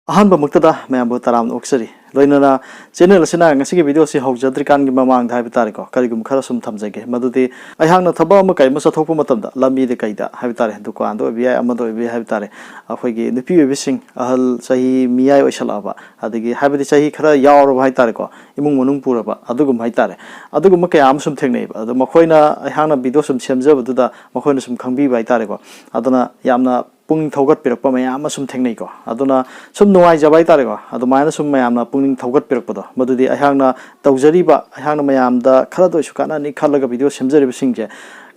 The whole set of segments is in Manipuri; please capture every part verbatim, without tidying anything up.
ꯑꯍꯥꯟꯕꯃꯛꯇꯗ ꯃꯌꯥꯝꯕꯨ ꯇꯔꯥꯝꯅ ꯑꯣꯛꯆꯔꯤ꯫ ꯂꯣꯏꯅꯅ channel ꯑꯁꯤꯅ ꯉꯁꯤꯒꯤ video ꯑꯁꯤ ꯍꯧꯖꯗ꯭ꯔꯤꯀꯥꯟꯒꯤ ꯃꯃꯥꯡꯗ ꯍꯥꯏꯕ ꯇꯥꯔꯦꯀꯣ, ꯀꯔꯤꯒꯨꯝꯕ ꯈꯔ ꯁꯨꯝ ꯊꯝꯖꯒꯦ꯫ ꯃꯗꯨꯗꯤ ꯑꯩꯍꯥꯛꯅ ꯊꯕꯛ ꯑꯃ ꯀꯩ ꯑꯃ ꯆꯠꯊꯣꯛꯄ ꯃꯇꯝꯗ ꯂꯝꯕꯤꯗ ꯀꯩꯗ ꯍꯥꯏꯕ ꯇꯥꯔꯦ, ꯗꯨꯀꯥꯟꯗ ꯑꯣꯏꯕ ꯌꯥꯏ, ꯑꯃꯗ ꯑꯣꯏꯕ ꯌꯥꯏ ꯍꯥꯏꯕ ꯇꯥꯔꯦ, ꯑꯩꯈꯣꯏꯒꯤ ꯅꯨꯄꯤ ꯑꯣꯏꯕꯤꯁꯤꯡ, ꯑꯍꯜ ꯆꯍꯤ ꯃꯤꯌꯥꯏ ꯑꯣꯏꯁꯜꯂꯛꯑꯕ, ꯑꯗꯒꯤ ꯍꯥꯏꯕꯗꯤ ꯆꯍꯤ ꯈꯔ ꯌꯥꯎꯔꯕ ꯍꯥꯏ ꯇꯥꯔꯦꯀꯣ, ꯏꯃꯨꯡ ꯃꯅꯨꯡ ꯄꯨꯔꯕ ꯑꯗꯨꯒꯨꯝꯕ ꯍꯥꯏ ꯇꯥꯔꯦ, ꯑꯗꯨꯒꯨꯝꯕ ꯀꯌꯥ ꯑꯃ ꯁꯨꯝ ꯊꯦꯡꯅꯩꯕ꯫ ꯑꯗꯣ ꯃꯈꯣꯏꯅ, ꯑꯩꯍꯥꯛꯅ video ꯁꯨꯝ ꯁꯦꯝꯖꯕꯗꯨꯗ ꯃꯈꯣꯏꯅ ꯁꯨꯝ ꯈꯪꯕꯤꯕ ꯍꯥꯏ ꯇꯥꯔꯦꯀꯣ, ꯑꯗꯨꯅ ꯌꯥꯝꯅ ꯄꯨꯛꯅꯤꯡ ꯊꯧꯒꯠꯄꯤꯔꯛꯄ ꯃꯌꯥꯝ ꯑꯃ ꯁꯨꯝ ꯊꯦꯡꯅꯩꯀꯣ꯫ ꯑꯗꯨꯅ ꯁꯨꯝ ꯅꯨꯡꯉꯥꯏꯖꯕ ꯍꯥꯏ ꯇꯥꯔꯦꯀꯣ, ꯑꯗꯨꯃꯥꯏꯅ ꯁꯨꯝ ꯃꯌꯥꯝꯅ ꯄꯨꯛꯅꯤꯡ ꯊꯧꯒꯠꯄꯤꯔꯛꯄꯗꯣ, ꯃꯗꯨꯗꯤ ꯑꯩꯍꯥꯛꯅ ꯇꯧꯖꯔꯤꯕ, ꯑꯩꯍꯥꯛꯅ ꯃꯌꯥꯝꯗ ꯈꯔꯗ ꯑꯣꯏꯁꯨ ꯀꯥꯟꯅꯅꯤ ꯈꯜꯂꯒ video ꯁꯦꯝꯖꯔꯤꯕꯁꯤꯡꯁꯦ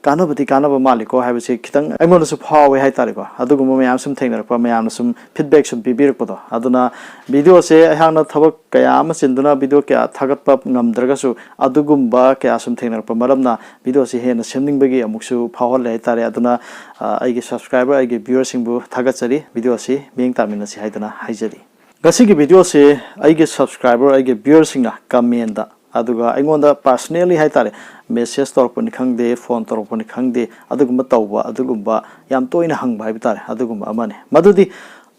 ꯀꯥꯟꯅꯕꯗꯤ ꯀꯥꯟꯅꯕ ꯃꯥꯜꯂꯤꯀꯣ ꯍꯥꯏꯕꯁꯦ ꯈꯤꯇꯪ ꯑꯩꯉꯣꯟꯗꯁꯨ ꯐꯥꯎꯋꯦ ꯍꯥꯏ ꯇꯥꯔꯦꯀꯣ꯫ ꯑꯗꯨꯒꯨꯝꯕ ꯃꯌꯥꯝ ꯁꯨꯝ ꯊꯦꯡꯅꯔꯛꯄ, ꯃꯌꯥꯝꯅ ꯁꯨꯝ feedback ꯁꯨꯝ ꯄꯤꯕꯤꯔꯛꯄꯗꯣ, ꯑꯗꯨꯅ videoꯁꯦ ꯑꯩꯍꯥꯛꯅ ꯊꯕꯛ ꯀꯌꯥ ꯑꯃ ꯆꯤꯟꯗꯨꯅ video ꯀꯌꯥ ꯊꯥꯒꯠꯄ ꯉꯝꯗ꯭ꯔꯒꯁꯨ ꯑꯗꯨꯒꯨꯝꯕ ꯀꯌꯥ ꯁꯨꯝ ꯊꯦꯡꯅꯔꯛꯄ ꯃꯔꯝꯅ videoꯁꯤ ꯍꯦꯟꯅ ꯁꯦꯝꯅꯤꯡꯕꯒꯤ ꯑꯃꯨꯛꯁꯨ ꯐꯥꯎꯍꯜꯂꯦ ꯍꯥꯏ ꯇꯥꯔꯦ꯫ ꯑꯗꯨꯅ ꯑ, ꯑꯩꯒꯤ subscriber, ꯑꯩꯒꯤ viewerꯁꯤꯡꯕꯨ ꯊꯥꯒꯠꯆꯔꯤ꯫ Videoꯁꯤ ꯃꯤꯠꯌꯦꯡ ꯇꯥꯃꯤꯟꯅꯁꯤ ꯍꯥꯏꯗꯨꯅ ꯍꯥꯏꯖꯔꯤ꯫ ꯉꯁꯤꯒꯤ videoꯁꯤ ꯑꯩꯒꯤ subscriber, ꯑꯩꯒꯤ viewerꯁꯤꯡꯅ commentꯇ, ꯑꯗꯨꯒ ꯑꯩꯉꯣꯟꯗ personally ꯍꯥꯏ ꯇꯥꯔꯦ, message ꯇꯧꯔꯛꯄꯅꯤ ꯈꯪꯗꯦ, phone ꯇꯧꯔꯛꯄꯅꯤ ꯈꯪꯗꯦ, ꯑꯗꯨꯒꯨꯝꯕ ꯇꯧꯕ, ꯑꯗꯨꯒꯨꯝꯕ ꯌꯥꯝ ꯇꯣꯏꯅ ꯍꯪꯕ ꯍꯥꯏꯕ ꯇꯥꯔꯦ, ꯑꯗꯨꯒꯨꯝꯕ ꯑꯃꯅꯤ꯫ ꯃꯗꯨꯗꯤ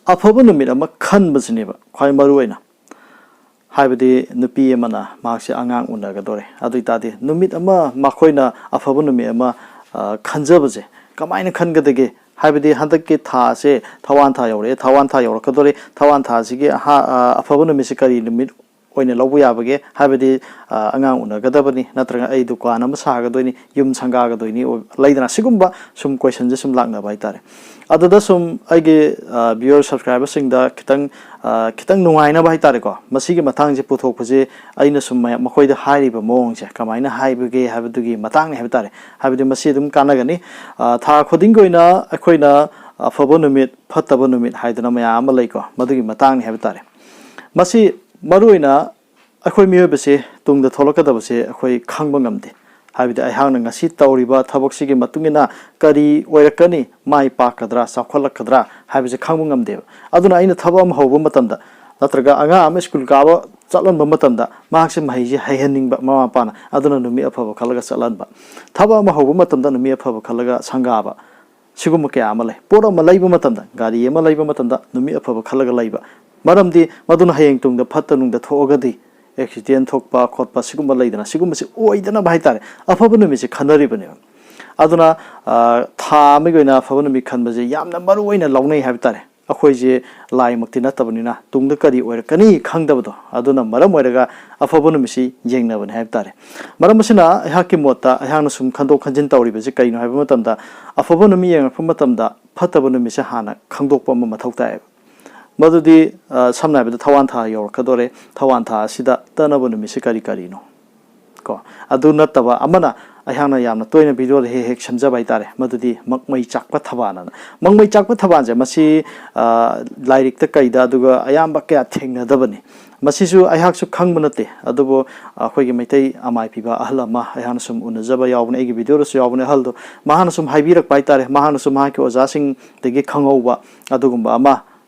ꯑꯐꯕ ꯅꯨꯃꯤꯠ ꯑꯃ ꯈꯟꯕꯁꯤꯅꯦꯕ ꯈ꯭ꯋꯥꯏ ꯃꯔꯨ ꯑꯣꯏꯅ꯫ ꯍꯥꯏꯕꯗꯤ ꯅꯨꯄꯤ ꯑꯃꯅ ꯃꯍꯥꯛꯁꯦ ꯑꯉꯥꯡ ꯎꯅꯒꯗꯧꯔꯦ꯫ ꯑꯗꯨ ꯑꯣꯏꯇꯥꯔꯗꯤ ꯅꯨꯃꯤꯠ ꯑꯃ ꯃꯈꯣꯏꯅ ꯑꯐꯕ ꯅꯨꯃꯤꯠ ꯑꯃ, ꯑ, ꯈꯟꯖꯕꯁꯦ ꯀꯃꯥꯏꯅ ꯈꯟꯒꯗꯒꯦ? ꯍꯥꯏꯕꯗꯤ ꯍꯟꯗꯛꯀꯤ ꯊꯥꯁꯦ ꯊꯋꯥꯟ ꯊꯥ ꯌꯧꯔꯛꯑꯦ, ꯊꯋꯥꯟ ꯊꯥ ꯌꯧꯔꯛꯀꯗꯧꯔꯦ, ꯊꯋꯥꯟ ꯊꯥꯁꯤꯒꯤ ꯑꯍꯥ-, ꯑ, ꯑꯐꯕ ꯅꯨꯃꯤꯠꯁꯦ ꯀꯔꯤ ꯅꯨꯃꯤꯠ ꯑꯣꯏꯅ ꯂꯧꯕ ꯌꯥꯕꯒꯦ? ꯍꯥꯏꯕꯗꯤ, ꯑ, ꯑꯉꯥꯡ ꯎꯅꯒꯗꯕꯅꯤ, ꯅꯠꯇ꯭ꯔꯒ ꯑꯩ ꯗꯨꯀꯥꯟ ꯑꯃ ꯁꯥꯒꯗꯣꯏꯅꯤ, ꯌꯨꯝ ꯁꯪꯒꯥꯒꯗꯣꯏꯅꯤ, ꯑꯣ-, ꯂꯩꯗꯅ, ꯁꯤꯒꯨꯝꯕ ꯁꯨꯝ questionꯁꯦ ꯁꯨꯝ ꯂꯥꯛꯅꯕ ꯍꯥꯏꯇꯥꯔꯦ꯫ ꯑꯗꯨꯗ ꯁꯨꯝ ꯑꯩꯒꯤ, ꯑ, viewer subscriberꯁꯤꯡꯗ ꯈꯤꯇꯪ, ꯑ, ꯈꯤꯇꯪ ꯅꯨꯡꯉꯥꯏꯅꯕ ꯍꯥꯏꯇꯥꯔꯦꯀꯣ, ꯃꯁꯤꯒꯤ ꯃꯇꯥꯡꯁꯦ ꯄꯨꯊꯣꯛꯄꯁꯦ ꯑꯩꯅ ꯁꯨꯝ ꯃꯌꯥꯝ, ꯃꯈꯣꯏꯗ ꯍꯥꯏꯔꯤꯕ ꯃꯑꯣꯡꯁꯦ ꯀꯃꯥꯏꯅ ꯍꯥꯏꯕꯒꯦ ꯍꯥꯏꯕꯗꯨꯒꯤ ꯃꯇꯥꯡꯅꯤ ꯍꯥꯏꯕ ꯇꯥꯔꯦ꯫ ꯍꯥꯏꯕꯗꯤ ꯃꯁꯤ ꯑꯗꯨꯝ ꯀꯥꯟꯅꯒꯅꯤ꯫ ꯑ, ꯊꯥ ꯈꯨꯗꯤꯡꯒꯤ ꯑꯣꯏꯅ ꯑꯩꯈꯣꯏꯅ ꯑꯐꯕ ꯅꯨꯃꯤꯠ, ꯐꯠꯇꯕ ꯅꯨꯃꯤꯠ ꯍꯥꯏꯗꯅ ꯃꯌꯥꯝ ꯑꯃ ꯂꯩꯀꯣ, ꯃꯗꯨꯒꯤ ꯃꯇꯥꯡꯅꯤ ꯍꯥꯏꯕ ꯇꯥꯔꯦ꯫ ꯃꯁꯤ ꯃꯔꯨꯑꯣꯏꯅ ꯑꯩꯈꯣꯏ ꯃꯤꯑꯣꯏꯕꯁꯦ ꯇꯨꯡꯗ ꯊꯣꯛꯂꯛꯀꯗꯕꯁꯦ ꯑꯩꯈꯣꯏ ꯈꯪꯕ ꯉꯝꯗꯦ꯫ ꯍꯥꯏꯕꯗꯤ ꯑꯩꯍꯥꯛꯅ ꯉꯁꯤ ꯇꯧꯔꯤꯕ ꯊꯕꯛꯁꯤꯒꯤ ꯃꯇꯨꯡ ꯏꯟꯅ ꯀꯔꯤ ꯑꯣꯏꯔꯛꯀꯅꯤ, ꯃꯥꯏ ꯄꯥꯛꯀꯗ꯭ꯔꯥ, ꯆꯥꯎꯈꯠꯂꯛꯀꯗ꯭ꯔꯥ ꯍꯥꯏꯕꯁꯦ ꯈꯪꯕ ꯉꯝꯗꯦꯕ꯫ ꯑꯗꯨꯅ ꯑꯩꯅ ꯊꯕꯛ ꯑꯃ ꯍꯧꯕ ꯃꯇꯝꯗ, ꯅꯠꯇ꯭ꯔꯒ ꯑꯉꯥꯡ ꯑꯃ ꯁ꯭ꯀꯨꯜ ꯀꯥꯕ ꯆꯠꯍꯟꯕ ꯃꯇꯝꯗ, ꯃꯍꯥꯛꯁꯦ ꯃꯍꯩꯁꯦ ꯍꯩꯍꯟꯅꯤꯡꯕ ꯃꯃꯥ ꯃꯄꯥꯅ, ꯑꯗꯨꯅ ꯅꯨꯃꯤꯠ ꯑꯐꯕ ꯈꯜꯂꯒ ꯆꯠꯍꯟꯕ꯫ ꯊꯕꯛ ꯑꯃ ꯍꯧꯕ ꯃꯇꯝꯗ ꯅꯨꯃꯤꯠ ꯑꯐꯕ ꯈꯜꯂꯒ ꯁꯪꯒꯥꯕ꯫ ꯁꯤꯒꯨꯝꯕ ꯀꯌꯥ ꯑꯃ ꯂꯩ꯫ ꯄꯣꯠ ꯑꯃ ꯂꯩꯕ ꯃꯇꯝꯗ, ꯒꯥꯔꯤ ꯑꯃ ꯂꯩꯕ ꯃꯇꯝꯗ ꯅꯨꯃꯤꯠ ꯑꯐꯕ ꯈꯜꯂꯒ ꯂꯩꯕ꯫ ꯃꯔꯝꯗꯤ ꯃꯗꯨꯅ ꯍꯌꯦꯡ ꯇꯨꯡꯗ ꯐꯠꯇ ꯅꯨꯡꯗ ꯊꯣꯛꯑꯒꯗꯤ ꯑꯦꯛꯁꯤꯗꯦꯟ ꯊꯣꯛꯄ ꯈꯣꯠꯄ ꯁꯤꯒꯨꯝꯕ ꯂꯩꯗꯅ, ꯁꯤꯒꯨꯝꯕꯁꯤ ꯑꯣꯏꯗꯅꯕ ꯍꯥꯏꯇꯥꯔꯦ ꯑꯐꯕ ꯅꯨꯃꯤꯠꯁꯦ ꯈꯟꯅꯔꯤꯕꯅꯦꯕ꯫ ꯑꯗꯨꯅ ꯑ, ꯊꯥ ꯑꯃꯒꯤ ꯑꯣꯏꯅ ꯑꯐꯕ ꯅꯨꯃꯤꯠ ꯈꯟꯕꯁꯦ ꯌꯥꯝꯅ ꯃꯔꯨ ꯑꯣꯏꯅ ꯂꯧꯅꯩ ꯍꯥꯏꯕ ꯇꯥꯔꯦ꯫ ꯑꯩꯈꯣꯏꯁꯦ ꯂꯥꯏꯃꯛꯇꯤ ꯅꯠꯇꯕꯅꯤꯅ ꯇꯨꯡꯗ ꯀꯔꯤ ꯑꯣꯏꯔꯛꯀꯅꯤ ꯈꯪꯗꯕꯗꯣ, ꯑꯗꯨꯅ ꯃꯔꯝ ꯑꯣꯏꯔꯒ ꯑꯐꯕ ꯅꯨꯃꯤꯠꯁꯤ ꯌꯦꯡꯅꯕꯅꯦ ꯍꯥꯏꯕ ꯇꯥꯔꯦ꯫ ꯃꯔꯝ ꯑꯁꯤꯅ ꯑꯩꯍꯥꯛꯀꯤ ꯃꯣꯠꯇ ꯑꯩꯍꯥꯛꯅ ꯁꯨꯝ ꯈꯟꯗꯣꯛ ꯈꯟꯖꯤꯟ ꯇꯧꯔꯤꯕꯁꯤ ꯀꯩꯅꯣ ꯍꯥꯏꯕ ꯃꯇꯝꯗ, ꯑꯐꯕ ꯅꯨꯃꯤꯠ ꯌꯦꯡꯉꯛꯄ ꯃꯇꯝꯗ ꯐꯠꯇꯕ ꯅꯨꯃꯤꯠꯁꯦ ꯍꯥꯟꯅ ꯈꯪꯗꯣꯛꯄ ꯑꯃ ꯃꯊꯧ ꯇꯥꯏꯌꯦꯕ꯫ ꯃꯗꯨꯗꯤ ꯑ, ꯁꯝꯅ ꯍꯥꯏꯔꯕꯗ ꯊꯋꯥꯟ ꯊꯥ ꯌꯧꯔꯛꯀꯗꯣꯔꯦ꯫ ꯊꯋꯥꯟ ꯊꯥ ꯑꯁꯤꯗ ꯇꯠꯅꯕ ꯅꯨꯃꯤꯠꯁꯤ ꯀꯔꯤ ꯀꯔꯤꯅꯣ? ꯀꯣ, ꯑꯗꯨ ꯅꯠꯇꯕ ꯑꯃꯅ, ꯑꯩꯍꯥꯛꯅ ꯌꯥꯝꯅ ꯇꯣꯏꯅ ꯚꯤꯗꯤꯑꯣꯗ ꯍꯦꯛ ꯍꯦꯛ ꯁꯦꯝꯖꯕ ꯍꯥꯏꯇꯥꯔꯦ, ꯃꯗꯨꯗꯤ ꯃꯛꯃꯩ ꯆꯥꯛꯄ ꯊꯕꯥꯟ ꯑꯅ꯫ ꯃꯛꯃꯩ ꯆꯥꯛꯄ ꯊꯕꯥꯟꯁꯦ ꯃꯁꯤ ꯑ, ꯂꯥꯏꯔꯤꯛꯇ ꯀꯩꯗ ꯑꯗꯨꯒ ꯑꯌꯥꯝꯕ ꯀꯌꯥ ꯊꯦꯡꯅꯗꯕꯅꯤ꯫ ꯃꯁꯤꯁꯨ ꯑꯩꯍꯥꯛꯁꯨ ꯈꯪꯕ ꯅꯠꯇꯦ, ꯑꯗꯨꯕꯨ ꯑꯩꯈꯣꯏꯒꯤ ꯃꯩꯇꯩ ꯑꯃꯥꯏ ꯄꯤꯕ ꯑꯍꯜ ꯑꯃ ꯑꯩꯍꯥꯛꯅ ꯁꯨꯝ ꯎꯅꯖꯕ ꯌꯥꯎꯕꯅꯦ, ꯑꯩꯒꯤ ꯚꯤꯗꯤꯑꯣꯗꯁꯨ ꯌꯥꯎꯕꯅꯦ꯫ ꯑꯍꯜꯗꯣ, ꯃꯍꯥꯛꯅ ꯁꯨꯝ ꯍꯥꯏꯕꯤꯔꯛꯄ ꯍꯥꯏꯇꯥꯔꯦ, ꯃꯍꯥꯛꯅꯁꯨ ꯃꯍꯥꯛꯀꯤ ꯑꯣꯖꯥꯁꯤꯡꯗꯒꯤ ꯈꯪꯍꯧꯕ ꯑꯗꯨꯒꯨꯝꯕ ꯑꯃ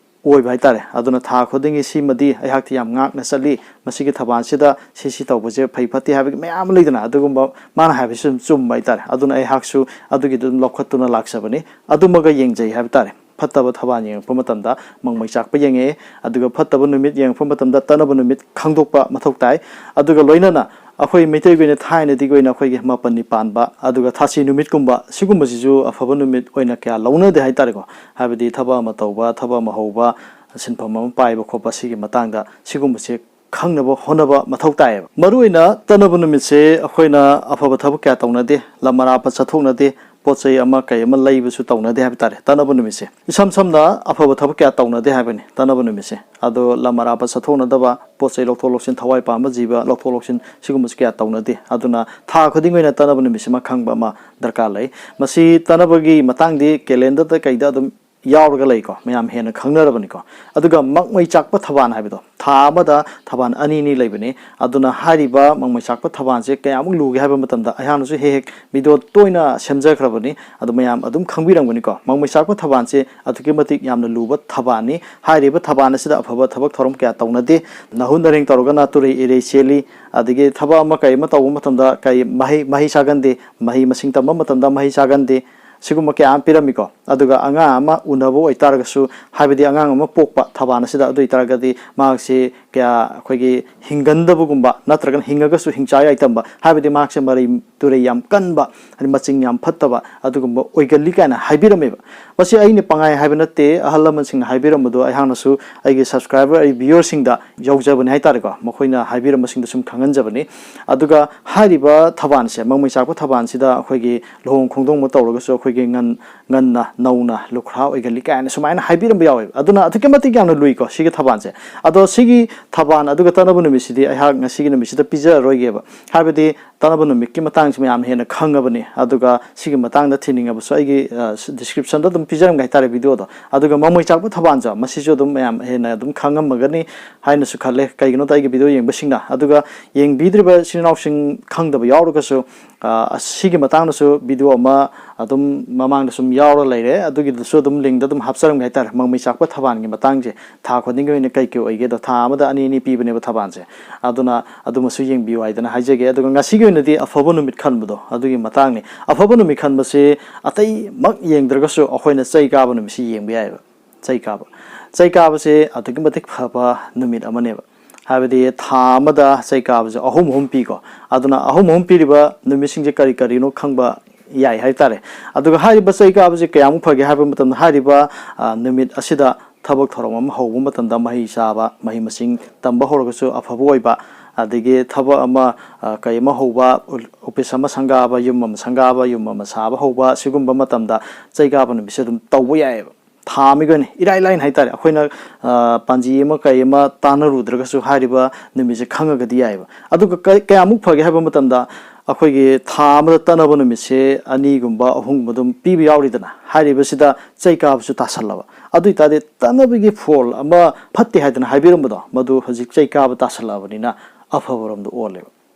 ꯑꯣꯏꯕ ꯍꯥꯏꯇꯥꯔꯦ꯫ ꯑꯗꯨꯅ ꯊꯥ ꯈꯨꯗꯤꯡꯒꯤ ꯁꯤꯃꯗꯤ ꯑꯩꯍꯥꯛꯇꯤ ꯌꯥꯝ ꯉꯥꯛꯅ ꯆꯠꯂꯤ, ꯃꯁꯤꯒꯤ ꯊꯕꯥꯟꯁꯤꯗ ꯁꯤ ꯁꯤ ꯇꯧꯕꯁꯦ ꯐꯩ ꯐꯠꯇꯦ ꯍꯥꯏꯕꯒꯤ ꯃꯌꯥꯝ ꯑꯃ ꯂꯩꯗꯅ, ꯑꯗꯨꯒꯨꯝꯕ ꯃꯥꯅ ꯍꯥꯏꯕꯁꯤ ꯑꯗꯨꯝ ꯆꯨꯝꯕ ꯍꯥꯏꯇꯥꯔꯦ꯫ ꯑꯗꯨꯅ ꯑꯩꯍꯥꯛꯁꯨ ꯑꯗꯨꯒꯤꯗꯨ ꯑꯗꯨꯝ ꯂꯧꯈꯠꯇꯨꯅ ꯂꯥꯛꯆꯕꯅꯤ꯫ ꯑꯗꯨꯃꯒ ꯌꯦꯡꯖꯩ ꯍꯥꯏꯕ ꯇꯥꯔꯦ꯫ ꯐꯠꯇꯕ ꯊꯕꯥꯟ ꯌꯦꯡꯉꯛꯄ ꯃꯇꯝꯗ ꯃꯪꯃꯩ ꯆꯥꯛꯄ ꯌꯦꯡꯉꯛꯑꯦ, ꯑꯗꯨꯒ ꯐꯠꯇꯕ ꯅꯨꯃꯤꯠ ꯌꯦꯡꯉꯛꯄ ꯃꯇꯝꯗ ꯇꯠꯅꯕ ꯅꯨꯃꯤꯠ ꯈꯪꯗꯣꯛꯄ ꯃꯊꯧ ꯇꯥꯏ꯫ ꯑꯗꯨꯒ ꯂꯣꯏꯅꯅ ꯑꯩꯈꯣꯏ ꯃꯩꯇꯩꯒꯤ ꯑꯣꯏꯅ ꯊꯥꯏꯅꯗꯒꯤ ꯑꯣꯏꯅ ꯑꯩꯈꯣꯏꯒꯤ ꯃꯥꯄꯟꯅꯤ ꯄꯥꯟꯕ, ꯑꯗꯨꯒ ꯊꯥꯁꯤ ꯅꯨꯃꯤꯠꯀꯨꯝꯕ, ꯁꯤꯒꯨꯝꯕꯁꯤꯁꯨ ꯑꯐꯕ ꯅꯨꯃꯤꯠ ꯑꯣꯏꯅ ꯀꯌꯥ ꯂꯧꯅꯗꯦ ꯍꯥꯏꯇꯥꯔꯦꯀꯣ꯫ ꯍꯥꯏꯕꯗꯤ ꯊꯕꯛ ꯑꯃ ꯇꯧꯕ, ꯊꯕꯛ ꯑꯃ ꯍꯧꯕ, ꯁꯤꯟꯐꯝ ꯑꯃ ꯄꯥꯏꯕ ꯈꯣꯠꯄ, ꯁꯤꯒꯤ ꯃꯇꯥꯡꯗ ꯁꯤꯒꯨꯝꯕꯁꯦ ꯈꯪꯅꯕ ꯍꯣꯠꯅꯕ ꯃꯊꯧ ꯇꯥꯏꯌꯦꯕ꯫ ꯃꯔꯨꯑꯣꯏꯅ ꯇꯠꯅꯕ ꯅꯨꯃꯤꯠꯁꯦ ꯑꯩꯈꯣꯏꯅ ꯑꯐꯕ ꯊꯕꯛ ꯀꯌꯥ ꯇꯧꯅꯗꯦ, ꯂꯝ ꯑꯔꯥꯞꯄ ꯆꯠꯊꯣꯛꯅꯗꯦ, ꯄꯣꯠ ꯆꯩ ꯑꯃ ꯀꯩ ꯑꯃ ꯂꯩꯕꯁꯨ ꯇꯧꯅꯗꯦ ꯍꯥꯏꯕ ꯇꯥꯔꯦ ꯇꯠꯅꯕ ꯅꯨꯃꯤꯠꯁꯦ꯫ ꯏꯁꯝ ꯁꯝꯅ ꯑꯐꯕ ꯊꯕꯛ ꯀꯌꯥ ꯇꯧꯅꯗꯦ ꯍꯥꯏꯕꯅꯤ ꯇꯠꯅꯕ ꯅꯨꯃꯤꯠꯁꯦ꯫ ꯑꯗꯣ ꯂꯝ ꯑꯔꯥꯞꯄ ꯆꯠꯊꯣꯛꯅꯗꯕ, ꯄꯣꯠ ꯆꯩ ꯂꯧꯊꯣꯛ ꯂꯧꯁꯤꯟ, ꯊꯋꯥꯏ ꯄꯥꯟꯕ ꯖꯤꯕ ꯂꯧꯊꯣꯛ ꯂꯧꯁꯤꯟ, ꯁꯤꯒꯨꯝꯕꯁꯦ ꯀꯌꯥ ꯇꯧꯅꯗꯦ꯫ ꯑꯗꯨꯅ ꯊꯥ ꯈꯨꯗꯤꯡꯒꯤ ꯑꯣꯏꯅ ꯇꯠꯅꯕ ꯅꯨꯃꯤꯠꯁꯤꯃ ꯈꯪꯕ ꯑꯃ ꯗꯔꯀꯥꯔ ꯂꯩ꯫ ꯃꯁꯤ ꯇꯠꯅꯕꯒꯤ ꯃꯇꯥꯡꯗꯤ ꯀꯦꯂꯦꯟꯗꯔꯗ ꯀꯩꯗ ꯑꯗꯨꯝ ꯌꯥꯎꯔꯒ ꯂꯩꯀꯣ, ꯃꯌꯥꯝ ꯍꯦꯟꯅ ꯈꯪꯅꯔꯕꯅꯤꯀꯣ꯫ ꯑꯗꯨꯒ ꯃꯛꯃꯩ ꯆꯥꯛꯄ ꯊꯕꯥꯟ ꯍꯥꯏꯕꯗꯣ, ꯊꯥ ꯑꯃꯗ ꯊꯕꯥꯟ ꯑꯅꯤꯅꯤ ꯂꯩꯕꯅꯤ꯫ ꯑꯗꯨꯅ ꯍꯥꯏꯔꯤꯕ ꯃꯛꯃꯩ ꯆꯥꯛꯄ ꯊꯕꯥꯟꯁꯦ ꯀꯌꯥꯃꯨꯛ ꯂꯨꯒꯦ ꯍꯥꯏꯕ ꯃꯇꯝꯗ, ꯑꯩꯍꯥꯛꯅꯁꯨ ꯍꯦꯛ ꯍꯦꯛ ꯚꯤꯗꯤꯑꯣ ꯇꯣꯏꯅ ꯁꯦꯝꯖꯈ꯭ꯔꯕꯅꯤ, ꯑꯗꯨ ꯃꯌꯥꯝ ꯑꯗꯨꯝ ꯈꯪꯕꯤꯔꯝꯒꯅꯤꯀꯣ꯫ ꯃꯛꯃꯩ ꯆꯥꯛꯄ ꯊꯕꯥꯟꯁꯦ ꯑꯗꯨꯛꯀꯤ ꯃꯇꯤꯛ ꯌꯥꯝꯅ ꯂꯨꯕ ꯊꯕꯥꯟꯅꯤ꯫ ꯍꯥꯏꯔꯤꯕ ꯊꯕꯥꯟ ꯑꯁꯤꯗ ꯑꯐꯕ ꯊꯕꯛ ꯊꯧꯔꯝ ꯀꯌꯥ ꯇꯧꯅꯗꯦ꯫ ꯅꯍꯨꯠ ꯅꯔꯦꯡ ꯇꯧꯔꯒꯅ ꯇꯨꯔꯩ ꯏꯔꯩ ꯆꯦꯜꯂꯤ, ꯑꯗꯒꯤ ꯊꯕꯛ ꯑꯃ ꯀꯩ ꯑꯃ ꯇꯧꯕ ꯃꯇꯝꯗ ꯀꯩ ꯃꯍꯩ, ꯃꯍꯩ ꯆꯥꯒꯟꯗꯦ, ꯃꯍꯩ ꯃꯁꯤꯡ ꯇꯝꯕ ꯃꯇꯝꯗ ꯃꯍꯩ ꯆꯥꯒꯟꯗꯦ꯫ ꯁꯤꯒꯨꯝꯕ ꯀꯌꯥ ꯑꯃ ꯄꯤꯔꯝꯃꯤꯀꯣ꯫ ꯑꯗꯨꯒ ꯑꯉꯥꯡ ꯑꯃ ꯎꯅꯕ ꯑꯣꯏꯇꯥꯔꯒꯁꯨ, ꯍꯥꯏꯕꯗꯤ ꯑꯉꯥꯡ ꯑꯃ ꯄꯣꯛꯄ ꯊꯕꯥꯟ ꯑꯁꯤꯗ, ꯑꯗꯨ ꯑꯣꯏꯇꯥꯔꯒꯗꯤ ꯃꯍꯥꯛꯁꯤ ꯀꯌꯥ ꯑꯩꯈꯣꯏꯒꯤ ꯍꯤꯡꯒꯟꯗꯕꯒꯨꯝꯕ, ꯅꯠꯇ꯭ꯔꯒꯅ ꯍꯤꯡꯉꯒꯁꯨ ꯍꯤꯡꯆꯥ ꯌꯥꯏꯇꯝꯕ, ꯍꯥꯏꯕꯗꯤ ꯃꯍꯥꯛꯁꯦ ꯃꯔꯩ ꯇꯨꯔꯩ ꯌꯥꯝ ꯀꯟꯕ, ꯍꯥꯏꯗꯤ ꯃꯆꯤꯡ ꯌꯥꯝ ꯐꯠꯇꯕ ꯑꯗꯨꯒꯨꯝꯕ ꯑꯣꯏꯒꯜꯂꯤ ꯀꯥꯏꯅ ꯍꯥꯏꯕꯤꯔꯝꯃꯦꯕ꯫ ꯃꯁꯤ ꯑꯩꯅ ꯄꯪꯍꯥꯏ ꯍꯥꯏꯕ ꯅꯠꯇꯦ, ꯑꯍꯜ ꯂꯃꯟꯁꯤꯡꯅ ꯍꯥꯏꯕꯤꯔꯝꯕꯗꯣ ꯑꯩꯍꯥꯛꯅꯁꯨ ꯑꯩꯒꯤ subscriber, ꯑꯩ viewerꯁꯤꯡꯗ ꯌꯧꯖꯕꯅꯤ ꯍꯥꯏꯇꯥꯔꯦꯀꯣ, ꯃꯈꯣꯏꯅ ꯍꯥꯏꯕꯤꯔꯝꯕꯁꯤꯡꯗꯣ ꯁꯨꯝ ꯈꯪꯍꯟꯖꯕꯅꯤ꯫ ꯑꯗꯨꯒ ꯍꯥꯏꯔꯤꯕ ꯊꯕꯥꯟꯁꯦ, ꯃꯃꯩ ꯆꯥꯛꯄ ꯊꯕꯥꯟꯁꯤꯗ ꯑꯩꯈꯣꯏꯒꯤ ꯂꯨꯍꯣꯡ ꯈꯣꯡꯗꯣꯡꯕ ꯇꯧꯔꯒꯁꯨ ꯑꯩꯈꯣꯏꯒꯤ ꯉꯟ-, ꯉꯟꯅ ꯅꯧꯅ ꯂꯨꯈ꯭ꯔꯥ ꯑꯣꯏꯒꯜꯂꯤ ꯀꯥꯏꯅ ꯁꯨꯃꯥꯏꯅ ꯍꯥꯏꯕꯤꯔꯝꯕ ꯌꯥꯎꯋꯦꯕ꯫ ꯑꯗꯨꯅ ꯑꯗꯨꯛꯀꯤ ꯃꯇꯤꯛ ꯌꯥꯝꯅ ꯂꯨꯏꯀꯣ ꯁꯤꯒꯤ ꯊꯕꯥꯟꯁꯦ꯫ ꯑꯗꯣ ꯁꯤꯒꯤ ꯊꯕꯥꯟ ꯑꯗꯨꯒ ꯇꯠꯅꯕ ꯅꯨꯃꯤꯠꯁꯤꯗꯤ ꯑꯩꯍꯥꯛ ꯉꯁꯤꯒꯤ ꯅꯨꯃꯤꯠꯁꯤꯗ ꯄꯤꯖꯔꯔꯣꯏꯒꯦꯕ꯫ ꯍꯥꯏꯕꯗꯤ ꯇꯠꯅꯕ ꯅꯨꯃꯤꯠꯀꯤ ꯃꯇꯥꯡꯁꯤ ꯃꯌꯥꯝ ꯍꯦꯟꯅ ꯈꯪꯉꯕꯅꯤ꯫ ꯑꯗꯨꯒ ꯁꯤꯒꯤ ꯃꯇꯥꯡꯗ ꯊꯤꯅꯤꯡꯉꯕꯁꯨ ꯑꯩꯒꯤ, ꯑ, descriptionꯗ ꯑꯗꯨꯝ ꯄꯤꯖꯔꯝꯒꯦ ꯍꯥꯏꯇꯥꯔꯦ videoꯗꯣ꯫ ꯑꯗꯨꯒ ꯃꯃꯩ ꯆꯥꯛꯄ ꯊꯕꯥꯟꯁꯦ, ꯃꯁꯤꯁꯨ ꯑꯗꯨꯝ ꯃꯌꯥꯝ ꯍꯦꯟꯅ ꯑꯗꯨꯝ ꯈꯪꯉꯝꯃꯒꯅꯤ ꯍꯥꯏꯅꯁꯨ ꯈꯜꯂꯦ, ꯀꯩꯒꯤꯅꯣꯗ ꯑꯩꯒꯤ video ꯌꯦꯡꯕꯁꯤꯡꯅ꯫ ꯑꯗꯨꯒ ꯌꯦꯡꯕꯤꯗ꯭ꯔꯤꯕ ꯏꯆꯤꯟ ꯏꯅꯥꯎꯁꯤꯡ ꯈꯪꯗꯕ ꯌꯥꯎꯔꯒꯁꯨ, ꯑ, ꯑꯁꯤꯒꯤ ꯃꯇꯥꯡꯗꯁꯨ video ꯑꯃ ꯑꯗꯨꯝ ꯃꯃꯥꯡꯗ ꯁꯨꯝ ꯌꯥꯎꯔ ꯂꯩꯔꯦ, ꯑꯗꯨꯒꯤꯗꯨꯁꯨ ꯑꯗꯨꯝ linkꯗ ꯑꯗꯨꯝ ꯍꯥꯞꯆꯔꯝꯒꯦ ꯍꯥꯏꯇꯥꯔꯦ꯫ ꯃꯃꯩ ꯆꯥꯛꯄ ꯊꯕꯥꯟꯒꯤ ꯃꯇꯥꯡꯁꯦ ꯊꯥ ꯈꯨꯗꯤꯡꯒꯤ ꯑꯣꯏꯅ ꯀꯩ ꯀꯩ ꯑꯣꯏꯒꯦꯗꯣ, ꯊꯥ ꯑꯃꯗ ꯑꯅꯤ ꯑꯅꯤ ꯄꯤꯕꯅꯦꯕ ꯊꯕꯥꯟꯁꯦ꯫ ꯑꯗꯨꯅ ꯑꯗꯨꯃꯁꯨ ꯌꯦꯡꯕꯤꯌꯨ ꯍꯥꯏꯗꯅ ꯍꯥꯏꯖꯒꯦ꯫ ꯑꯗꯨꯒ ꯉꯁꯤꯒꯤ ꯑꯣꯏꯅꯗꯤ ꯑꯐꯕ ꯅꯨꯃꯤꯠ ꯈꯟꯕꯗꯣ, ꯑꯗꯨꯒꯤ ꯃꯇꯥꯡꯅꯤ꯫ ꯑꯐꯕ ꯅꯨꯃꯤꯠ ꯈꯟꯕꯁꯤ ꯑꯇꯩꯃꯛ ꯌꯦꯡꯗ꯭ꯔꯒꯁꯨ ꯑꯩꯈꯣꯏꯅ ꯆꯩ ꯀꯥꯕ ꯅꯨꯃꯤꯠꯁꯤ ꯌꯦꯡꯕ ꯌꯥꯏꯑꯕ꯫ ꯆꯩ ꯀꯥꯕ, ꯆꯩ ꯀꯥꯕꯁꯦ ꯑꯗꯨꯛꯀꯤ ꯃꯇꯤꯛ ꯐꯕ ꯅꯨꯃꯤꯠ ꯑꯃꯅꯦꯕ꯫ ꯍꯥꯏꯕꯗꯤ ꯊꯥ ꯑꯃꯗ ꯆꯩ ꯀꯥꯕꯁꯦ ꯑꯍꯨꯝ ꯑꯍꯨꯝ ꯄꯤꯀꯣ꯫ ꯑꯗꯨꯅ ꯑꯍꯨꯝ ꯑꯍꯨꯝ ꯄꯤꯔꯤꯕ ꯅꯨꯃꯤꯠꯁꯤꯡꯁꯦ ꯀꯔꯤ ꯀꯔꯤꯅꯣ ꯈꯪꯕ ꯌꯥꯏ ꯍꯥꯏꯇꯥꯔꯦ꯫ ꯑꯗꯨꯒ ꯍꯥꯏꯔꯤꯕ ꯆꯩ ꯀꯥꯕꯁꯦ ꯀꯌꯥꯃꯨꯛ ꯐꯒꯦ ꯍꯥꯏꯕ ꯃꯇꯝꯗ, ꯍꯥꯏꯔꯤꯕ, ꯑ, ꯅꯨꯃꯤꯠ ꯑꯁꯤꯗ ꯊꯕꯛ ꯊꯧꯔꯝ ꯑꯃ ꯍꯧꯕ ꯃꯇꯝꯗ ꯃꯍꯩ ꯆꯥꯕ, ꯃꯍꯩ ꯃꯁꯤꯡ ꯇꯝꯕ ꯍꯧꯔꯒꯁꯨ ꯑꯐꯕ ꯑꯣꯏꯕ, ꯑꯗꯒꯤ ꯊꯕꯛ ꯑꯃ, ꯑ, ꯀꯩ ꯑꯃ ꯍꯧꯕ, ꯑꯣꯐꯤꯁ ꯑꯃ ꯁꯪꯒꯥꯕ, ꯌꯨꯝ ꯑꯃ ꯁꯪꯒꯥꯕ, ꯌꯨꯝ ꯑꯃ ꯁꯥꯕ ꯍꯧꯕ, ꯁꯤꯒꯨꯝꯕ ꯃꯇꯝꯗ ꯆꯩ ꯀꯥꯕ ꯅꯨꯃꯤꯠꯁꯦ ꯑꯗꯨꯝ ꯇꯧꯕ ꯌꯥꯏꯑꯕ꯫ ꯊꯥ ꯑꯃꯒꯤ ꯑꯣꯏꯅ ꯏꯔꯥꯏ ꯂꯥꯏꯅ ꯍꯥꯏꯇꯥꯔꯦ, ꯑꯩꯈꯣꯏꯅ, ꯑ, ꯄꯥꯟꯖꯤ ꯑꯃ ꯀꯩ ꯑꯃ ꯇꯥꯟꯅꯔꯨꯗ꯭ꯔꯒꯁꯨ ꯍꯥꯏꯔꯤꯕ ꯅꯨꯃꯤꯠꯁꯦ ꯈꯪꯉꯒꯗꯤ ꯌꯥꯏꯑꯕ꯫ ꯑꯗꯨꯒ ꯀ-, ꯀꯌꯥꯃꯨꯛ ꯐꯒꯦ ꯍꯥꯏꯕ ꯃꯇꯝꯗ, ꯑꯩꯈꯣꯏꯒꯤ ꯊꯥ ꯑꯃꯗ ꯇꯠꯅꯕ ꯅꯨꯃꯤꯠꯁꯦ ꯑꯅꯤꯒꯨꯝꯕ ꯑꯍꯨꯝꯒꯨꯝꯕ ꯑꯗꯨꯝ ꯄꯤꯕ ꯌꯥꯎꯔꯤꯗꯅ, ꯍꯥꯏꯔꯤꯕꯁꯤꯗ ꯆꯩ ꯀꯥꯕꯁꯨ ꯇꯥꯁꯜꯂꯕ꯫ ꯑꯗꯨ ꯑꯣꯏꯇꯥꯔꯗꯤ ꯇꯠꯅꯕꯒꯤ ꯐꯣꯜ ꯑꯃ ꯐꯠꯇꯦ ꯍꯥꯏꯗꯅ ꯍꯥꯏꯕꯤꯔꯝꯕꯗꯣ, ꯃꯗꯨ ꯍꯧꯖꯤꯛ ꯆꯩ ꯀꯥꯕ ꯇꯥꯁꯜꯂꯛꯑꯕꯅꯤꯅ ꯑꯐꯕꯔꯣꯝꯗ ꯑꯣꯜꯂꯦꯕ꯫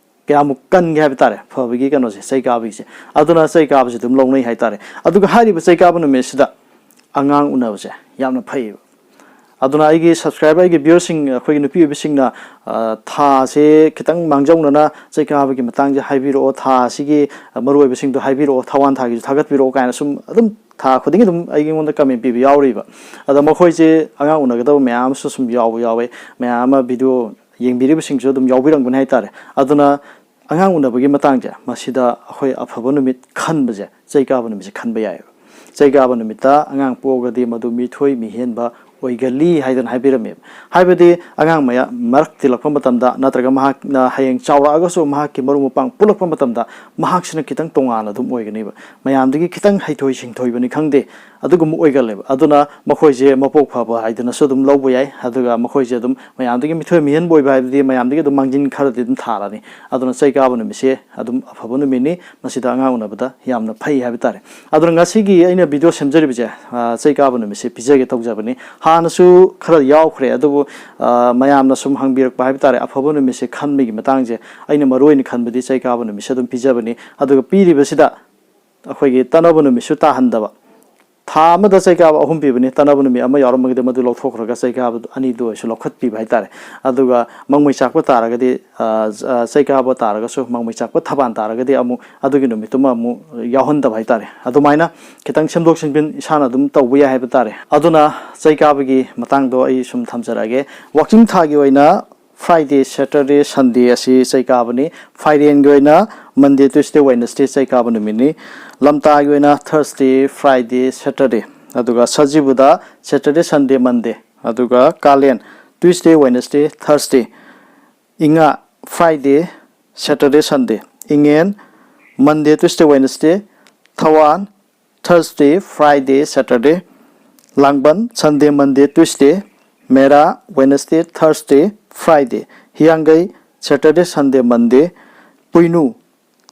ꯀꯌꯥꯃꯨꯛ ꯀꯟꯒꯦ ꯍꯥꯏꯕ ꯇꯥꯔꯦ ꯐꯕꯒꯤ ꯀꯩꯅꯣꯁꯦ, ꯆꯩ ꯀꯥꯕꯒꯤꯁꯦ꯫ ꯑꯗꯨꯅ ꯆꯩ ꯀꯥꯕꯁꯦ ꯑꯗꯨꯝ ꯂꯧꯅꯩ ꯍꯥꯏꯇꯥꯔꯦ꯫ ꯑꯗꯨꯒ ꯍꯥꯏꯔꯤꯕ ꯆꯩ ꯀꯥꯕ ꯅꯨꯃꯤꯠꯁꯤꯗ ꯑꯉꯥꯡ ꯎꯅꯕꯁꯦ ꯌꯥꯝꯅ ꯐꯩꯌꯦꯕ꯫ ꯑꯗꯨꯅ ꯑꯩꯒꯤ subscriber, ꯑꯩꯒꯤ viewerꯁꯤꯡ, ꯑꯩꯈꯣꯏꯒꯤ ꯅꯨꯄꯤ ꯑꯣꯏꯕꯁꯤꯡꯅ, ꯑ, ꯊꯥꯁꯦ ꯈꯤꯇꯪ ꯃꯥꯡꯖꯧꯅꯅ ꯆꯩ ꯀꯥꯕꯒꯤ ꯃꯇꯥꯡꯁꯦ ꯍꯥꯏꯕꯤꯔꯛꯑꯣ, ꯊꯥ ꯑꯁꯤꯒꯤ, ꯑ, ꯃꯔꯨꯑꯣꯏꯕꯁꯤꯡꯗꯣ ꯍꯥꯏꯕꯤꯔꯛꯑꯣ, ꯊꯋꯥꯟ ꯊꯥꯒꯤꯁꯨ ꯊꯥꯒꯠꯄꯤꯔꯛꯑꯣ ꯀꯥꯏꯅ ꯁꯨꯝ ꯑꯗꯨꯝ ꯊꯥ ꯈꯨꯗꯤꯡꯒꯤ ꯑꯗꯨꯝ ꯑꯩꯉꯣꯟꯗ comment ꯄꯤꯕ ꯌꯥꯎꯔꯤꯕ꯫ ꯑꯗ ꯃꯈꯣꯏꯁꯦ ꯑꯉꯥꯡ ꯎꯅꯒꯗꯕ ꯃꯌꯥꯝ ꯑꯃꯁꯨ ꯁꯨꯝ ꯌꯥꯎꯕ ꯌꯥꯎꯋꯦ, ꯃꯌꯥꯝ ꯑꯃ video ꯌꯦꯡꯕꯤꯔꯤꯕꯁꯤꯡꯁꯨ ꯑꯗꯨꯝ ꯌꯥꯎꯕꯤꯔꯝꯒꯅꯤ ꯍꯥꯏꯇꯥꯔꯦ꯫ ꯑꯗꯨꯅ ꯑꯉꯥꯡ ꯎꯅꯕꯒꯤ ꯃꯇꯥꯡꯁꯦ, ꯃꯁꯤꯗ ꯑꯩꯈꯣꯏ ꯑꯐꯕ ꯅꯨꯃꯤꯠ ꯈꯟꯕꯁꯦ ꯆꯩ ꯀꯥꯕ ꯅꯨꯃꯤꯠꯁꯦ ꯈꯟꯕ ꯌꯥꯏꯑꯕ꯫ ꯆꯩ ꯀꯥꯕ ꯅꯨꯃꯤꯠꯇ ꯑꯉꯥꯡ ꯄꯣꯛꯑꯒꯗꯤ ꯃꯗꯨ ꯃꯤꯊꯣꯏ ꯃꯤꯍꯦꯟꯕ ꯑꯣꯏꯒꯜꯂꯤ ꯍꯥꯏꯗꯅ ꯍꯥꯏꯕꯤꯔꯝꯃꯦꯕ꯫ ꯍꯥꯏꯕꯗꯤ ꯑꯉꯥꯡ ꯃꯌꯥꯝ ꯃꯔꯛ ꯇꯤꯜꯂꯛꯄ ꯃꯇꯝꯗ, ꯅꯠꯇ꯭ꯔꯒ ꯃꯍꯥꯛꯅ ꯍꯌꯦꯡ ꯆꯥꯎꯔꯛꯑꯒꯁꯨ ꯃꯍꯥꯛꯀꯤ ꯃꯔꯨꯞ ꯃꯄꯥꯡ ꯄꯨꯜꯂꯛꯄ ꯃꯇꯝꯗ, ꯃꯍꯥꯛꯁꯤꯅ ꯈꯤꯇꯪ ꯇꯣꯉꯥꯟꯅ ꯑꯗꯨꯝ ꯑꯣꯏꯒꯅꯦꯕ꯫ ꯃꯌꯥꯝꯗꯒꯤ ꯈꯤꯇꯪ ꯍꯩꯊꯣꯏ ꯁꯤꯡꯊꯣꯏꯕꯅꯤ ꯈꯪꯗꯦ, ꯑꯗꯨꯒꯨꯝꯕ ꯑꯣꯏꯒꯜꯂꯦꯕ꯫ ꯑꯗꯨꯅ ꯃꯈꯣꯏꯁꯦ ꯃꯄꯣꯛ ꯐꯕ ꯍꯥꯏꯗꯨꯅꯁꯨ ꯑꯗꯨꯝ ꯂꯧꯕ ꯌꯥꯏ꯫ ꯑꯗꯨꯒ ꯃꯈꯣꯏꯁꯦ ꯑꯗꯨꯝ ꯃꯌꯥꯝꯗꯒꯤ ꯃꯤꯊꯣꯏ ꯃꯤꯍꯦꯟꯕ ꯑꯣꯏꯕ ꯍꯥꯏꯕꯗꯤ ꯃꯌꯥꯝꯗꯒꯤ ꯑꯗꯨꯝ ꯃꯥꯡꯖꯤꯟ ꯈꯔꯗꯤ ꯑꯗꯨꯝ ꯊꯥꯔꯅꯤ꯫ ꯑꯗꯨꯅ ꯆꯩ ꯀꯥꯕ ꯅꯨꯃꯤꯠꯁꯦ ꯑꯗꯨꯝ ꯑꯐꯕ ꯅꯨꯃꯤꯠꯅꯤ, ꯃꯁꯤꯗ ꯑꯉꯥꯡ ꯎꯅꯕꯗ ꯌꯥꯝꯅ ꯐꯩ ꯍꯥꯏꯕ ꯇꯥꯔꯦ꯫ ꯑꯗꯨꯅ ꯉꯁꯤꯒꯤ ꯑꯩꯅ video ꯁꯦꯝꯖꯔꯤꯕꯁꯦ, ꯑ, ꯆꯩ ꯀꯥꯕ ꯅꯨꯃꯤꯠꯁꯦ ꯄꯤꯖꯒꯦ ꯇꯧꯖꯕꯅꯤ꯫ ꯍꯥꯟꯅꯁꯨ ꯈꯔ ꯌꯥꯎꯈ꯭ꯔꯦ, ꯑꯗꯨꯕꯨ, ꯑ, ꯃꯌꯥꯝꯅ ꯁꯨꯝ ꯍꯪꯕꯤꯔꯛꯄ ꯍꯥꯏꯕ ꯇꯥꯔꯦ, ꯑꯐꯕ ꯅꯨꯃꯤꯠꯁꯦ ꯈꯟꯕꯒꯤ ꯃꯇꯥꯡꯁꯦ ꯑꯩꯅ ꯃꯔꯨ ꯑꯣꯏꯅ ꯈꯟꯕꯗꯤ ꯆꯩ ꯀꯥꯕ ꯅꯨꯃꯤꯠꯁꯦ ꯑꯗꯨꯝ ꯄꯤꯖꯕꯅꯤ꯫ ꯑꯗꯨꯒ ꯄꯤꯔꯤꯕꯁꯤꯗ ꯑꯩꯈꯣꯏꯒꯤ ꯇꯠꯅꯕ ꯅꯨꯃꯤꯠꯁꯨ ꯇꯥꯍꯟꯗꯕ꯫ ꯊꯥ ꯑꯃꯗ ꯆꯩ ꯀꯥꯕ ꯑꯍꯨꯝ ꯄꯤꯕꯅꯤ, ꯇꯠꯅꯕ ꯅꯨꯃꯤꯠ ꯑꯃ ꯌꯥꯎꯔꯝꯃꯒꯗꯤ ꯃꯗꯨ ꯂꯧꯊꯣꯛꯈ꯭ꯔꯒ ꯆꯩ ꯀꯥꯕ ꯑꯅꯤꯗꯨ ꯑꯣꯏꯔꯁꯨ ꯂꯧꯈꯠꯄꯤꯕ ꯍꯥꯏꯇꯥꯔꯦ꯫ ꯑꯗꯨꯒ ꯃꯪꯃꯩ ꯆꯥꯛꯄ ꯇꯥꯔꯒꯗꯤ, ꯑ, ꯑ, ꯆꯩ ꯀꯥꯕ ꯇꯥꯔꯒꯁꯨ, ꯃꯪꯃꯩ ꯆꯥꯛꯄ ꯊꯕꯥꯟ ꯇꯥꯔꯒꯗꯤ ꯑꯃꯨꯛ ꯑꯗꯨꯒꯤ ꯅꯨꯃꯤꯠꯇꯨꯃ ꯑꯃꯨꯛ ꯌꯥꯎꯍꯟꯗꯕ ꯍꯥꯏꯇꯥꯔꯦ꯫ ꯑꯗꯨꯃꯥꯏꯅ ꯈꯤꯇꯪ ꯁꯦꯝꯗꯣꯛ ꯁꯦꯝꯖꯤꯟ ꯏꯁꯥꯅ ꯑꯗꯨꯝ ꯇꯧꯕ ꯌꯥꯏ ꯍꯥꯏꯕ ꯇꯥꯔꯦ꯫ ꯑꯗꯨꯅ ꯆꯩ ꯀꯥꯕꯒꯤ ꯃꯇꯥꯡꯗꯣ ꯑꯩ ꯁꯨꯝ ꯊꯝꯖꯔꯛꯑꯒꯦ꯫ ꯋꯥꯛꯆꯤꯡ ꯊꯥꯒꯤ ꯑꯣꯏꯅ Friday, Saturday, Sunday ꯑꯁꯤ ꯆꯩ ꯀꯥꯕꯅꯤ꯫ ꯐꯥꯏꯔꯦꯟꯒꯤ ꯑꯣꯏꯅ Monday, Tuesday, Wednesday ꯆꯩ ꯀꯥꯕ ꯅꯨꯃꯤꯠꯅꯤ꯫ ꯂꯝꯇꯥꯒꯤ ꯑꯣꯏꯅ Thursday, Friday, Saturday꯫ ꯑꯗꯨꯒ ꯁꯖꯤꯕꯨꯗ Saturday, Sunday, Monday꯫ ꯑꯗꯨꯒ ꯀꯥꯂꯦꯟ Tuesday, Wednesday, Thursday꯫ ꯏꯉꯥ Friday, Saturday, Sunday꯫ ꯏꯉꯦꯟ Monday, Tuesday, Wednesday꯫ ꯊꯋꯥꯟ Thursday, Friday, Saturday꯫ ꯂꯥꯡꯕꯟ Sunday, Monday, Tuesday꯫ ꯃꯦꯔꯥ Wednesday, Thursday, Friday꯫ ꯍꯤꯌꯥꯡꯒꯩ Saturday, Sunday, Monday꯫ ꯄꯣꯏꯅꯨ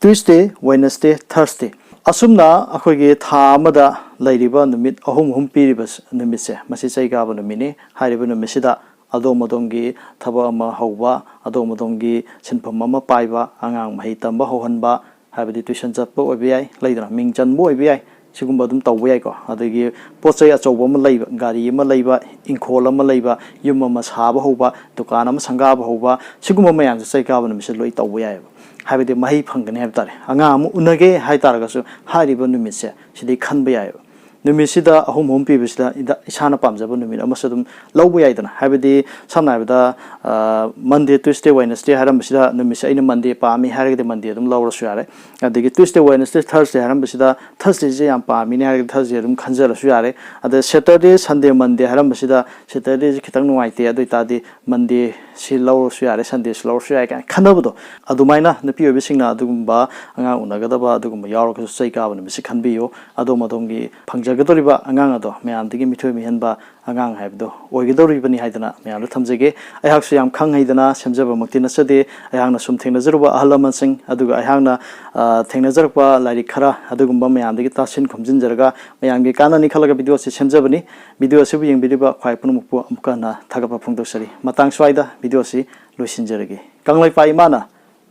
Tuesday, Wednesday, Thursday꯫ ꯑꯁꯨꯝꯅ ꯑꯩꯈꯣꯏꯒꯤ ꯊꯥ ꯑꯃꯗ ꯂꯩꯔꯤꯕ ꯅꯨꯃꯤꯠ ꯑꯍꯨꯝ ꯑꯍꯨꯝ ꯄꯤꯔꯤꯕ ꯅꯨꯃꯤꯠꯁꯦ, ꯃꯁꯤ ꯆꯩ ꯀꯥꯕ ꯅꯨꯃꯤꯠꯅꯤ꯫ ꯍꯥꯏꯔꯤꯕ ꯅꯨꯃꯤꯠꯁꯤꯗ ꯑꯗꯣꯝ ꯑꯗꯣꯝꯒꯤ ꯊꯕꯛ ꯑꯃ ꯍꯧꯕ, ꯑꯗꯣꯝ ꯑꯗꯣꯝꯒꯤ ꯁꯤꯟꯐꯝ ꯑꯃ ꯄꯥꯏꯕ, ꯑꯉꯥꯡ ꯃꯍꯩ ꯇꯝꯕ ꯍꯧꯍꯟꯕ, ꯍꯥꯏꯕꯗꯤ tuition ꯆꯠꯄ ꯑꯣꯏꯕ ꯌꯥꯏ, ꯂꯩꯗꯅ, ꯃꯤꯡ ꯆꯟꯕ ꯑꯣꯏꯕ ꯌꯥꯏ, ꯁꯤꯒꯨꯝꯕ ꯑꯗꯨꯝ ꯇꯧꯕ ꯌꯥꯏꯀꯣ꯫ ꯑꯗꯒꯤ ꯄꯣꯠ ꯆꯩ ꯑꯆꯧꯕ ꯑꯃ ꯂꯩꯕ, ꯒꯥꯔꯤ ꯑꯃ ꯂꯩꯕ, ꯏꯪꯈꯣꯜ ꯑꯃ ꯂꯩꯕ, ꯌꯨꯝ ꯑꯃ ꯁꯥꯕ ꯍꯧꯕ, ꯗꯨꯀꯥꯟ ꯑꯃ ꯁꯪꯒꯥꯕ ꯍꯧꯕ, ꯁꯤꯒꯨꯝꯕ ꯃꯌꯥꯝꯁꯦ ꯆꯩ ꯀꯥꯕ ꯅꯨꯃꯤꯠꯁꯦ ꯂꯣꯏ ꯇꯧꯕ ꯌꯥꯏꯑꯕ꯫ ꯍꯥꯏꯕꯗꯤ ꯃꯍꯩ ꯐꯪꯒꯅꯤ ꯍꯥꯏꯕ ꯇꯥꯔꯦ꯫ ꯑꯉꯥꯡ ꯑꯃ ꯎꯅꯒꯦ ꯍꯥꯏ ꯇꯥꯔꯒꯁꯨ ꯍꯥꯏꯔꯤꯕ ꯅꯨꯃꯤꯠꯁꯦ ꯁꯤꯗꯤ ꯈꯟꯕ ꯌꯥꯏꯑꯕ꯫ ꯅꯨꯃꯤꯠꯁꯤꯗ ꯑꯍꯨꯝ ꯑꯍꯨꯝ ꯄꯤꯕꯁꯤꯗ ꯏꯗ-, ꯏꯁꯥꯅ ꯄꯥꯝꯖꯕ ꯅꯨꯃꯤꯠ ꯑꯃꯁꯨ ꯑꯗꯨꯝ ꯂꯧꯕ ꯌꯥꯏꯗꯅ꯫ ꯍꯥꯏꯕꯗꯤ ꯁꯝꯅ ꯍꯥꯏꯔꯕꯗ, ꯑ, Monday, Tuesday, Wednesday ꯍꯥꯏꯔꯝꯕꯁꯤꯗ ꯅꯨꯃꯤꯠꯁꯦ ꯑꯩꯅ Monday ꯄꯥꯝꯃꯤ ꯍꯥꯏꯔꯒꯗꯤ Monday ꯑꯗꯨꯝ ꯂꯧꯔꯁꯨ ꯌꯥꯔꯦ꯫ ꯑꯗꯒꯤ Tuesday, Wednesday, Thursday ꯍꯥꯏꯔꯝꯕꯁꯤꯗ Thursdayꯁꯦ ꯌꯥꯝ ꯄꯥꯝꯃꯤꯅꯦ ꯍꯥꯏꯔꯒꯗꯤ Thursday ꯑꯗꯨꯝ ꯈꯟꯖꯔꯁꯨ ꯌꯥꯔꯦ꯫ ꯑꯗ Saturday, Sunday, Monday ꯍꯥꯏꯔꯝꯕꯁꯤꯗ Saturdayꯁꯦ ꯈꯤꯇꯪ ꯅꯨꯡꯉꯥꯏꯇꯦ, ꯑꯗꯨ ꯑꯣꯏꯇꯥꯔꯗꯤ Mondayꯁꯤ ꯂꯧꯔꯁꯨ ꯌꯥꯔꯦ, Sundayꯁꯤ ꯂꯧꯔꯁꯨ ꯌꯥꯔꯦ ꯀꯥꯏꯅ ꯈꯟꯅꯕꯗꯣ, ꯑꯗꯨꯃꯥꯏꯅ ꯅꯨꯄꯤ ꯑꯣꯏꯕꯤꯁꯤꯡꯅ ꯑꯗꯨꯒꯨꯝꯕ ꯑꯉꯥꯡ ꯎꯅꯒꯗꯕ ꯑꯗꯨꯒꯨꯝꯕ ꯌꯥꯎꯔꯒꯁꯨ ꯆꯩ ꯀꯥꯕ ꯅꯨꯃꯤꯠꯁꯤ ꯈꯟꯕꯤꯌꯨ꯫ ꯑꯗꯣꯝ ꯑꯗꯣꯝꯒꯤ ꯐꯪꯖꯒꯗꯧꯔꯤꯕ ꯑꯉꯥꯡ ꯑꯗꯣ ꯃꯌꯥꯝꯗꯒꯤ ꯃꯤꯊꯣꯏ ꯃꯤꯍꯦꯟꯕ ꯑꯉꯥꯡ ꯍꯥꯏꯕꯗꯣ ꯑꯣꯏꯒꯗꯧꯔꯤꯕꯅꯤ ꯍꯥꯏꯗꯅ ꯃꯌꯥꯝꯗ ꯊꯝꯖꯒꯦ꯫ ꯑꯩꯍꯥꯛꯁꯨ ꯌꯥꯝ ꯈꯪ ꯍꯩꯗꯅ ꯁꯦꯝꯖꯕꯃꯛꯇꯤ ꯅꯠꯆꯗꯦ꯫ ꯑꯩꯍꯥꯛꯅ ꯁꯨꯝ ꯊꯦꯡꯅꯖꯔꯨꯕ ꯑꯍꯜ ꯂꯃꯟꯁꯤꯡ, ꯑꯗꯨꯒ ꯑꯩꯍꯥꯛꯅ, ꯑ, ꯊꯦꯡꯅꯖꯔꯛꯄ ꯂꯥꯏꯔꯤꯛ ꯈꯔ, ꯑꯗꯨꯒꯨꯝꯕ ꯃꯌꯥꯝꯗꯒꯤ ꯇꯥꯁꯤꯟ ꯈꯣꯝꯖꯤꯟꯖꯔꯒ ꯃꯌꯥꯝꯒꯤ ꯀꯥꯟꯅꯅꯤ ꯈꯜꯂꯒ video ꯑꯁꯤ ꯁꯦꯝꯖꯕꯅꯤ꯫ Video ꯑꯁꯤꯕꯨ ꯌꯦꯡꯕꯤꯔꯤꯕ ꯈ꯭ꯋꯥꯏ ꯄꯨꯝꯅꯃꯛꯄꯨ ꯑꯃꯨꯛꯀ ꯍꯟꯅ ꯊꯥꯒꯠꯄ ꯐꯣꯡꯗꯣꯛꯆꯔꯤ꯫ ꯃꯇꯥꯡ ꯁ꯭ꯋꯥꯏꯗ video ꯑꯁꯤ ꯂꯣꯏꯁꯤꯟꯖꯔꯒꯦ꯫ ꯀꯪꯂꯩꯄꯥꯛ ꯏꯃꯥꯅ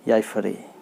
ꯌꯥꯏꯐꯔꯦ꯫